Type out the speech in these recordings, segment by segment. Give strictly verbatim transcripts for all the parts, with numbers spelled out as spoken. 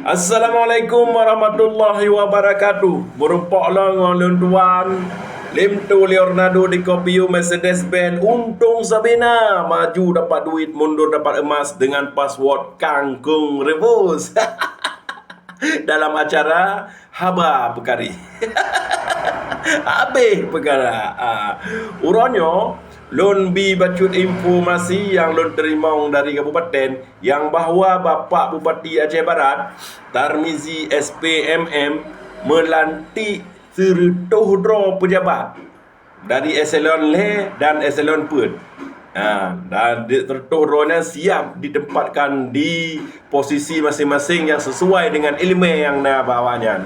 Assalamualaikum warahmatullahi wabarakatuh. Meurumpok lom ngon lôn tuan, Lim Tu Leonardo DiCaprio Mercedes Benz untông Sabena, maju dapat duit, mundur dapat emas dengan password Kangkung Rebus. Dalam acara Haba Peukari. Habéh peukara. Ah, uroe nyoe, lôn bi bacut informasi nyang lôn teurimong dari kabupaten, nyang bahwa Bapak Bupati Aceh Barat, Tarmizi S P M M, meulantik sireutôh droe peujabat dari eselon lhèe dan eselon peuet. Ha, dan di, sireutôh droe nyan siap ditempatkan di posisi masing-masing nyang sesuai dengan iéleumé nyang na bak awaknyan.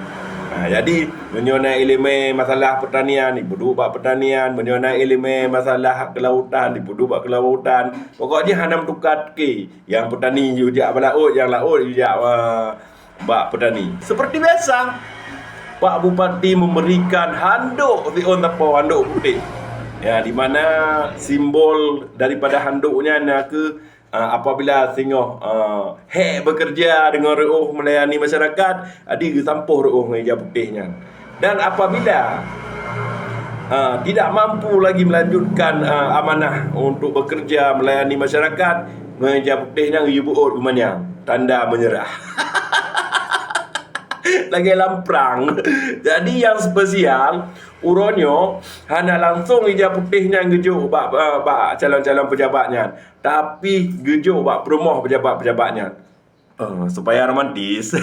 Ha, jadi, meunyoe na iéleumé masalah peutanian, jipeuduek bak peutanian. Meunyoe na iéleumé masalah keulautan, jipeuduek bak keulautan. Pokok jih hana meutuka teuke. Nyang peutani jijak bak laôt, nyang laôt jijak, eh, bak peutani. Seperti biasa, Pak Bupati memberikan handuk siôn sapo, handuk putéh. Ya, di mana simbol daripada handuk nyan na kheueh, ah, apabila singoh, ah, hék bekerja deungon reuôh melayani masyarakat, jadi geusampôh reuôh ngon ija putéh nyan. Dan apabila, ah, tidak mampu lagi melanjutkan, ah, amanah untuk bekerja melayani masyarakat, ngon ija putéh nyan geuyue beuôt u manyang, tanda menyerah. Lagèe lam prang. Jadi nyang spesial, uroe nyoe hana langsong ija putéh nyan geujok bak, bak, bak calon-calon peujabat nyan, tapi geujok bak peurumoh peujabat-peujabat nyan. Eh, supaya romantis.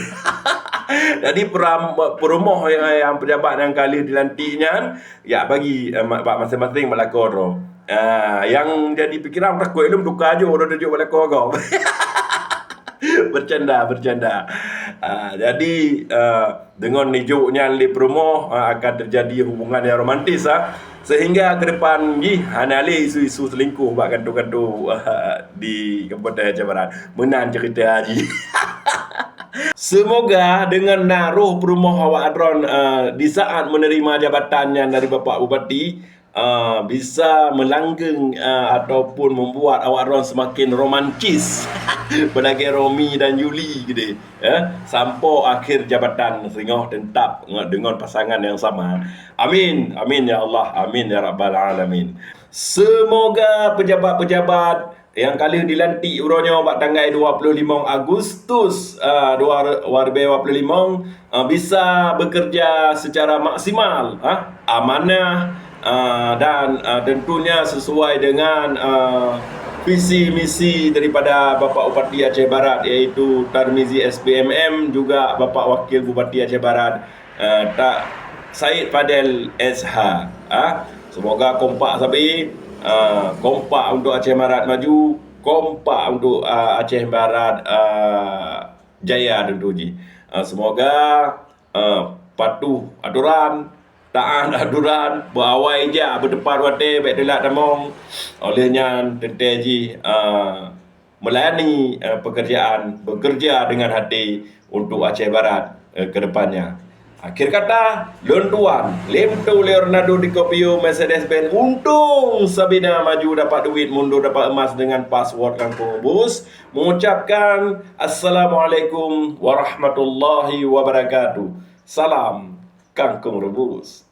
Jadi, peram-, peurumoh nyang, nyang peujabat nyang ka lheueh dilantik nyan, ya, bagi, eh, ma-, bak maséng-maséng bak lakoe droe. Ah, nyang jadi pikiran, takot lom tuka jok, droe jok bak lakoe gob. Bercanda, bercanda. Ah, jadi, eh, deungon jijok nyan lé peurumoh, ah, akan terjadi hubungan nyang romantis, ah. Sehingga ke depan jih hana lé isu-isu selingkuh bak kantô-kantô, ah, di Kabupaten Aceh Barat. Meunan cerita jih. Semoga deungon na roh peurumoh awak droe, eh, di saat menerima jabatan nyan dari Bapak Bupati, ah, bisa melanggeng, ah, ataupun membuat awak droe semakin romantis. Beulagèe Romeo dan Juliet gitu, ya. Sampoe akhir jabatan singoh teutap ngon, deungon pasangan nyang sama. Amin. Amin ya Allah. Amin ya rabbal alamin. Semoga pejabat-pejabat nyang ka lheueh dilantik uroe nyoe bak tanggai dua puluh limong Agustus, ah, dua, dua ribu dua puluh limong, ah, bisa bekerja secara maksimal, ah, amanah, ah, dan, ah, tentunya sesuai dengan, ah, visi misi daripada Bapak Bupati Aceh Barat, iaitu Tarmizi S P M M, juga Bapak Wakil Bupati Aceh Barat, eh, tak Said Fadel S H. Ah, semoga kompak sabe, ah, kompak untuk Aceh Barat maju, kompak untuk, ah, Aceh Barat, ah, jaya tentu jih. Ah, semoga, ah, patuh aturan, taat aturan, beuawai jak, beuteupat watèe, bèk teulat tamong. Oleh nyan, teuntèe jih, ah, melayani, eh, pekerjaan, bekerja dengan hati untuk Aceh Barat, eh, ke depannya. Akhir kata, lôn tuan, Lim Tu Leonardo DiCaprio Mercedes Benz untông Sabena, maju dapat duit, mundur dapat emas dengan password Kangkung Rebus, mengucapkan Assalamualaikum warahmatullahi wabarakatuh. Salam Kangkung Rebus.